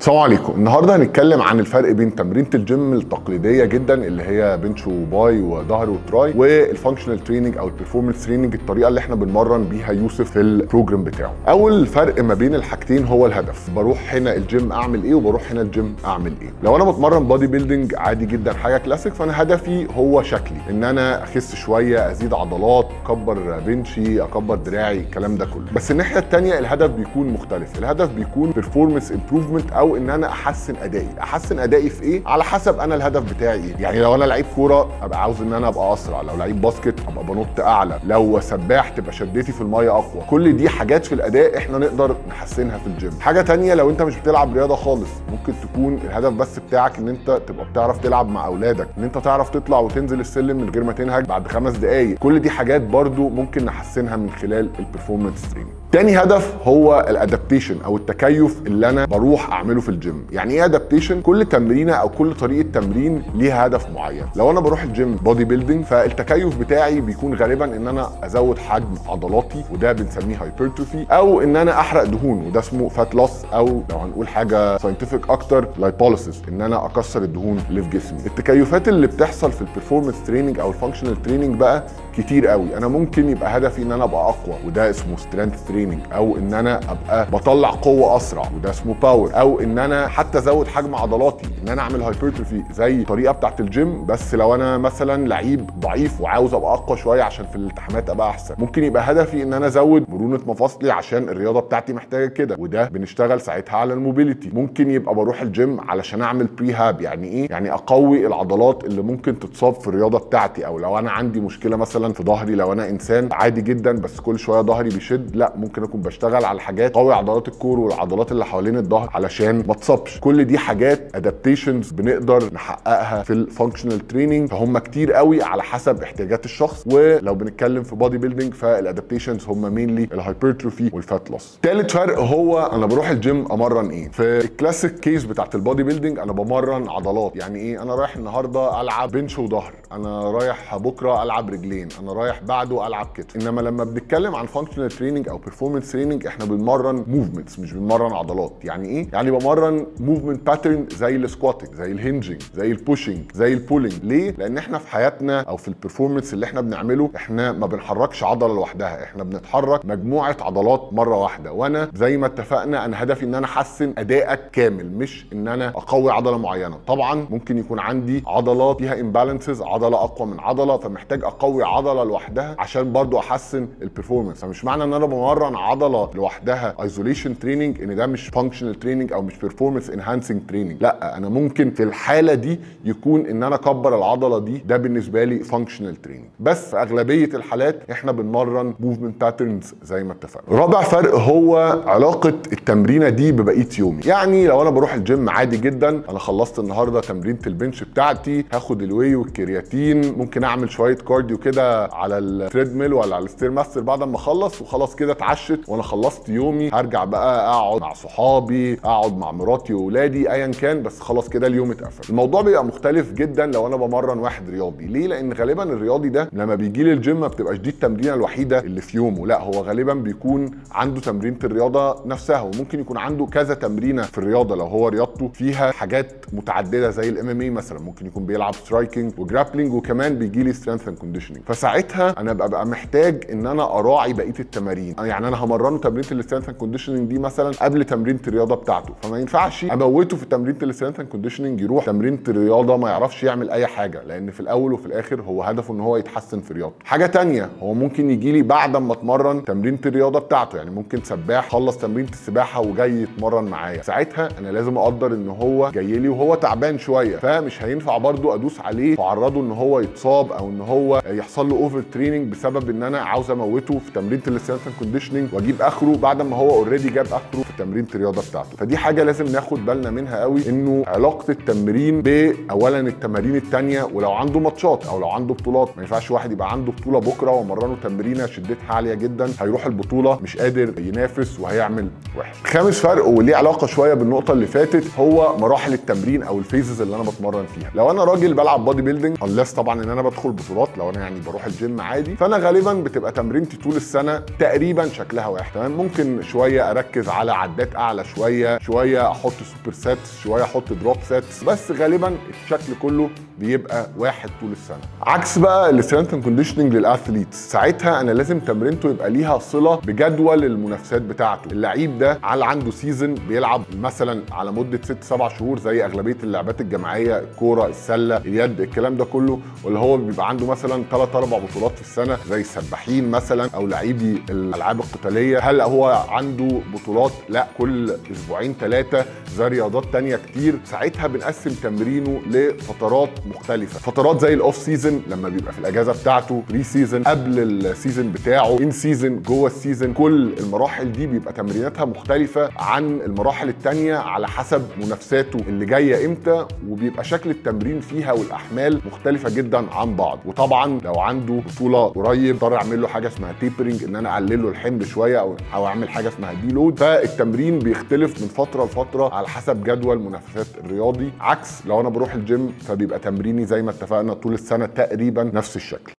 السلام عليكم. النهارده هنتكلم عن الفرق بين تمرينه الجيم التقليدية جدا اللي هي bench و bi وظهر و tri، وال functional training او ال performance training، الطريقة اللي احنا بنمرن بيها يوسف في ال program بتاعه. اول فرق ما بين الحاجتين هو الهدف. بروح هنا الجيم اعمل ايه وبروح هنا الجيم اعمل ايه. لو انا بتمرن bodybuilding عادي جدا، حاجة كلاسيك، فانا هدفي هو شكلي، ان انا اخس شوية، ازيد عضلات، اكبر bench ي، اكبر دراعي، الكلام ده كله. بس الناحية الثانية الهدف بيكون مختلف. الهدف بيكون performance improvement، او ان انا احسن ادائي. احسن ادائي في ايه؟ على حسب انا الهدف بتاعي ايه. يعني لو انا لعيب كورة ابقى عاوز ان انا ابقى اسرع، لو لعيب basket ابقى بنط اعلى، لو سباح تبقى شدتي في المية اقوى. كل دي حاجات في الاداء احنا نقدر نحسنها في الجيم. حاجة تانية، لو انت مش بتلعب رياضة خالص، ممكن تكون الهدف بس بتاعك ان انت تبقى بتعرف تلعب مع اولادك، ان انت تعرف تطلع وتنزل السلم من غير ما تنهج بعد 5 دقائق. كل دي حاجات برضو ممكن نحسنها من خلال ال performance training. تاني هدف هو ال adaptation او التكيف اللي انا بروح اعمله في الجيم. يعني ايه adaptation؟ كل تمرينه او كل طريقه تمرين ليها هدف معين. لو انا بروح الجيم bodybuilding، فالتكيف بتاعي بيكون غالبا ان انا ازود حجم عضلاتي، وده بنسميه hypertrophy، او ان انا احرق دهون، وده اسمه fat loss، او لو هنقول حاجة scientific اكتر lipolysis، ان انا اكسر الدهون اللي في جسمي. التكيفات اللي بتحصل في ال performance training او ال functional training بقى كتير قوي. انا ممكن يبقى هدفي ان انا ابقى اقوى، وده اسمه strength training، او ان انا ابقى بطلع قوة اسرع، وده اسمه power، او ان انا حتى ازود حجم عضلاتي، ان انا اعمل hypertrophy زي الطريقة بتاعت الجيم. بس لو انا مثلا لعيب ضعيف وعاوز ابقى اقوى شوية عشان في الالتحامات ابقى احسن، ممكن يبقى هدفي ان انا ازود مرونة مفاصلي عشان الرياضة بتاعتي محتاجه كده، وده بنشتغل ساعتها على ال mobility. ممكن يبقى بروح الجيم علشان اعمل prehab. يعني ايه؟ يعني اقوي العضلات اللي ممكن تتصاب في الرياضة بتاعتي، او لو انا عندي مشكلة مثلا في ظهري، لو انا انسان عادي جدا بس كل شوية ظهري بيشد، لا ممكن اكون بشتغل على حاجات قوي عضلات ال core والعضلات اللي حوالين الظهر علشان ما تصابش. كل دي حاجات adaptations بنقدر نحققها في ال functional training، فهم كتير قوي على حسب احتياجات الشخص. ولو بنتكلم في bodybuilding فال adaptations هم mainly ال hypertrophy وال fat loss. ثالث فرق هو انا بروح الجيم امرن ايه. في ال classic case بتاعت ال bodybuilding انا بمرن عضلات. يعني ايه؟ انا رايح النهارده العب bench وظهر، انا رايح بكره العب رجلين، انا رايح بعده العب كتف. انما لما بنتكلم عن functional training او performance training احنا بنمرن movements، مش بنمرن عضلات. يعني ايه؟ يعني بمرن movement pattern زي ال squatting، زي ال hinging، زي ال pushing، زي ال pulling. ليه؟ لان احنا في حياتنا او في ال performance اللي احنا بنعمله احنا ما بنحركش عضلة لوحدها، احنا بنتحرك مجموعة عضلات مرة واحدة. وانا زي ما اتفقنا انا هدفي ان انا احسن ادائك كامل، مش ان انا اقوي عضلة معينة. طبعا ممكن يكون عندي عضلات فيها imbalances، عضلة اقوى من عضلة، فمحتاج اقوي عضلة لوحدها عشان برضو احسن ال performance. فمش معنى ان انا بمرن عضلة لوحدها isolation training ان ده مش functional training او مش performance enhancing training. لا، انا ممكن في الحالة دي يكون ان انا اكبر العضلة دي، ده بالنسبة لي functional training. بس في اغلبية الحالات احنا بنمرن movement patterns زي ما اتفقنا. رابع فرق هو علاقة التمرينه دي ببقية يومي. يعني لو انا بروح الجيم عادي جدا، انا خلصت النهارده تمرينه ال bench بتاعتي، هاخد ال whey وال creatine، ممكن اعمل شوية cardio كده على ال treadmill ولا على ال stairmaster بعد ما اخلص، وخلاص كده اتعشت وانا خلصت يومي. هرجع بقى اقعد مع صحابي، اقعد مع مراتي واولادي، ايا كان، بس خلاص كده اليوم اتقفل. الموضوع بيبقى مختلف جدا لو انا بمرن واحد رياضي. ليه؟ لان غالبا الرياضي ده لما بيجي لي الجيم ما بتبقاش دي التمرينه الوحيدة اللي في يومه، لا هو غالبا بيكون عنده تمرينه الرياضة نفسها، وممكن يكون عنده كذا تمرينه في الرياضة لو هو رياضته فيها حاجات متعددة زي ال MMA مثلا، ممكن يكون بيلعب striking و grappling وكمان بيجي لي strength and conditioning. فساعتها انا ببقى محتاج ان انا اراعي بقية التمارين. يعني انا همرنه تمرينه ال strength and conditioning دي مثلا قبل تمرينه الرياضة بتاعته، فما ينفعش اموته في تمرينه ال strength and conditioning يروح تمرينه الرياضة ما يعرفش يعمل اي حاجة، لان في الاول وفي الاخر هو هدفه ان هو يتحسن في رياضته. حاجة تانية، هو ممكن يجي لي بعد ما اتمرن تمرينه الرياضة بتاعته. يعني ممكن سباح خلص تمرينه السباحة وجاي يتمرن معايا، ساعتها انا لازم اقدر ان هو جاي لي وهو تعبان شوية، فمش هينفع برضو ادوس عليه واعرضه ان هو يتصاب او ان هو يحصل له over training بسبب ان انا عاوز اموته في تمرينه ال strength conditioning واجيب اخره بعد ما هو already جاب اخره في تمرينه الرياضة بتاعته. فدي حاجة لازم ناخد بالنا منها قوي، انه علاقة التمرين باولا التمارين الثانية، ولو عنده ماتشات او لو عنده بطولات. ما ينفعش واحد يبقى عنده بطوله بكره ومرنه تمرينه شدتها عالية جدا، هيروح البطولة مش قادر ينافس وهيعمل وحش. خامس فرق وليه علاقة شوية بالنقطة اللي فاتت هو مراحل التمرين او ال phases اللي انا بتمرن فيها. لو انا راجل بلعب bodybuilding، unless طبعا ان انا بدخل بطولات، لو انا يعني بروح بروح الجيم عادي، فانا غالبا بتبقى تمرينتي طول السنة تقريبا شكلها واحد. تمام، ممكن شوية اركز على عدات اعلى شوية، شوية احط super sets، شوية احط drop sets، بس غالبا الشكل كله بيبقى واحد طول السنة. عكس بقى ال strength and conditioning لل athletes، ساعتها انا لازم تمرينته يبقى ليها صله بجدول المنافسات بتاعته. اللعيب ده على عنده season بيلعب مثلا على مده 6 7 شهور زي اغلبية اللعبات الجماعية، الكورة، السلة، اليد، الكلام ده كله، ولا هو بيبقى عنده مثلا 3 4 بطولات في السنة زي السباحين مثلا او لعيبي الالعاب القتالية. هل هو عنده بطولات؟ لا، كل اسبوعين 3 زي رياضات تانية كتير. ساعتها بنقسم تمرينه لفترات مختلفة، فترات زي ال off season لما بيبقى في الاجازة بتاعته، pre-season قبل ال season بتاعه، in season جوه ال season. كل المراحل دي بيبقى تمريناتها مختلفة عن المراحل التانية على حسب منافساته اللي جاية امتى، وبيبقى شكل التمرين فيها والاحمال مختلفة جدا عن بعض. وطبعا لو عنده بطوله قريب اضطر اعمل له حاجة اسمها tapering، ان انا اقلل له الحمل شوية او اعمل حاجة اسمها deload. فالتمرين بيختلف من فترة لفترة على حسب جدول منافسات الرياضي، عكس لو انا بروح الجيم فبيبقى تمريني زي ما اتفقنا طول السنة تقريبا نفس الشكل.